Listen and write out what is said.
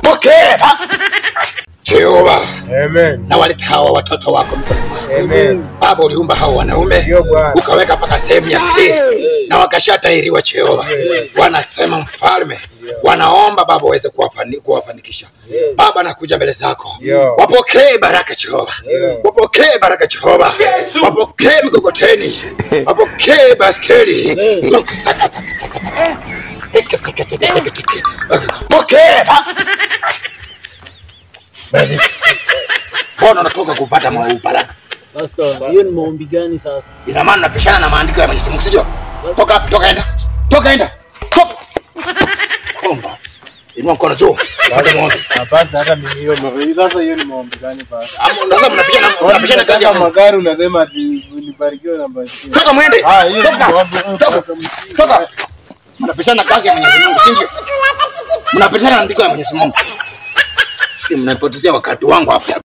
Pokea. Jehova. Amen. Na waleta hawa watoto wako mkononi mwako. Amen. Baba, uliumba hao wanaume ukaweka paka sehemu ya siri na wakashatahiriwa Jehova. Wanasema mfalme, wanaomba Baba uweze kuwafanikisha. Baba, nakuja mbele zako. Wapokee baraka Jehova. Wapokee baraka Jehova. Wapokee mkokoteni. Wapokee baskeli. Pokea. Mbona unatoka kupata baraka? Pastor, hiyo ni maombi gani sasa? Ina maana unapishana na maandiko ya Mwenyezi Mungu, sio? Toka hapa, toka enda. Toka enda. Toka. Komba. Inua mkono juu. Pata maombi. Hapana, hata mimi hiyo maombi. Sasa hiyo ni maombi gani pastor? Ama unasema mnapishana kazi ya magari, unasema ati nibarikiwe na barikiwe. Toka muende. Ah, hiyo toka. Toka. Toka. Mnapishana kazi ya Mwenyezi Mungu, sio? Mnapishana na maandiko ya Mwenyezi Mungu. Mnapotezea wakati wangu hapa.